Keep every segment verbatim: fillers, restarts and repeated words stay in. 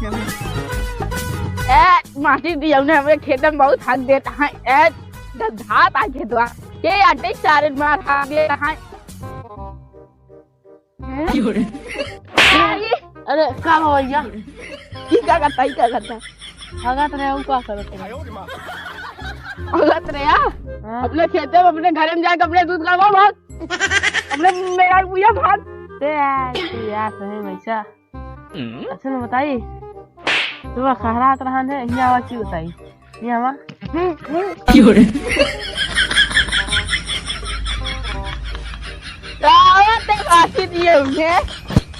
ए, माटी दिया ने, हमरे खेत में बहुत हग देता है। ए, धात आ खेतवा। के आटे चारे मार हग देता है। हैं? अरे, का हो भैया? ई का करता, ई का करता? हगत रहे, ऊ का करत रहे? हगत रहे, आ? हाँ। अपने खेते में, अपने घर में जाके अपने दूध का भाग। अपने मेरा पूजा भाग। ते यार, तू यार सही में ऐसा। हम्म? अच्छा न बताई, तू खहरात रहन है, हियाँ आवा की बताई, हियाँ आवा। क्यों रे? आवत है, बाकी दिए उन्हें।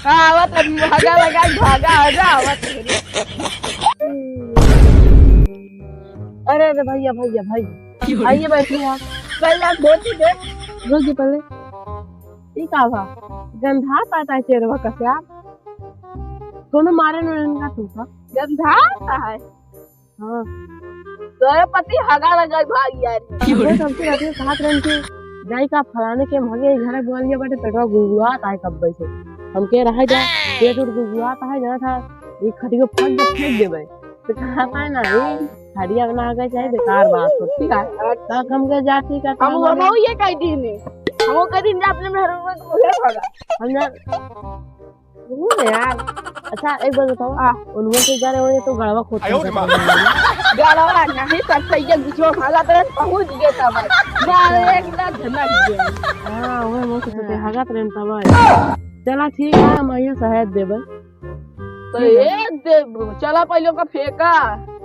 आवत है, भागा लगा, भागा, आजा, आवत है। अरे रे भैया, भैया, भैया, क्यों रे? आइए बैठिए आप। पहले आप धोती दे, धोती पहले। ई का बा? गंधा पाता है चेहरवा का से आप। कोनो मारे न इनका तू का? गंधा आता है। हाँ। तोरे पति हगा लगा भाग यार। क्यों रे? हमसे रात में कहा करन कि जाई का फलाने के मगे घर बोल लिया बटे पेटवा गुगुआत आए कब से। हमके रहा जा, पेट उठ गुगुआत है, जाना था, एक खटियो फट जब फेंक देबे। तो कहा पाए ना, ए, खटिया बना के चाहे बेकार बात हो, ठीक है? तो हमके जा, ठीक है, हम तो वो, हमारे वो ये कह दी ने। हम वो कह दी ने, अपने में हर वक्त बोले भागा। हम जा, वो ना यार। अच्छा, एक बात बताओ, हाँ। उनमें के जा रहे हो, ये तो गड़वा खोद आयो रे माँ। गड़वा नहीं, सब सही है, गुछवा भागा तो पहुँच गए तब। गाड़े एक ना धनक गए। हाँ, वो मौत से हाँ। हगत रहे तब। चला, ठीक है, हम आइए शहद देबे। तो ये दे, चला पहले ओका फेंका।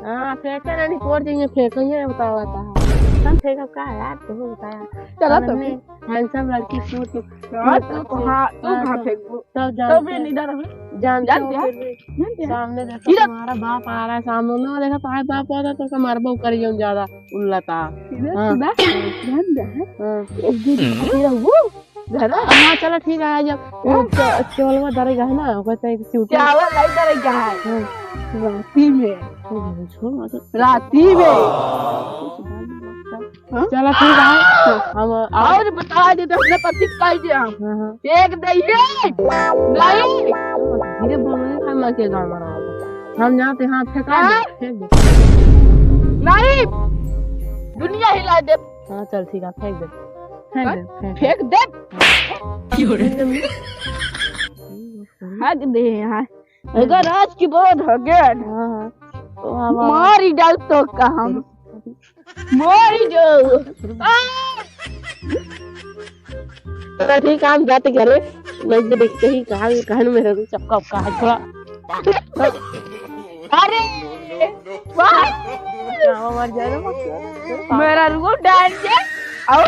हाँ, फेंका ना, नहीं, कोर जाइए, फेंका, ये बतावा था। हम फेंका का है यार, तुम बताया। चला तो हमने फिर। Handsome लड़की सूट, हाँ, सूट तू अच्छे, कहाँ, तू हाँ, कहाँ तो फेंकबू? तब जानते तब ये हैं, निडर हमें। जानते जानते हो हैं? फिर भी जानते हैं। सामने देखो इधर। तुम्हारा बाप आ रहा है, सामने में देखो तुम्हारा बाप आ रहा है, तो तुम्हारा बाप कर यूं ज्यादा उल्लता। इधर हाँ। सुना? ध्यान दे। हाँ। एक दिन खातिर वो घर में हाँ, चलो ठीक है, जब वो हाँ। च-, चोलवा दरेगा है ना, ओकर तो एक सूट चावल नहीं दरेगा है। हाँ। राती में। ओ, छोड़, मत। राती में। हाँ? चलो ठीक है, हम और बता दे तो अपने पति का ही दे हम। हाँ, हाँ। एक दे ये। नहीं। धीरे बोलो, ये खाना के गाँव में रहो। हम जाते हैं, फेंका दे, हाँ? फेंक दे। नहीं। दुनिया हिला दे। हाँ, चल ठीक है, फेंक दे। फेंक दे, फेंक दे। फेंक दे। क्यों रे? फेंक दे। हग दे यहाँ। अगर आज की बात हो गया ना, हाँ, हाँ। तो अब मारी डाल तो का हम। मारी डाल। आ! तो ठीक है, हम जाते घरे। मैं जो देखते ही कहाँ, कहाँ में है, चपका उपका है थोड़ा। अरे, वाह! क्या मर जाए रे, मत कर। मेरा रुको डाल के, आओ।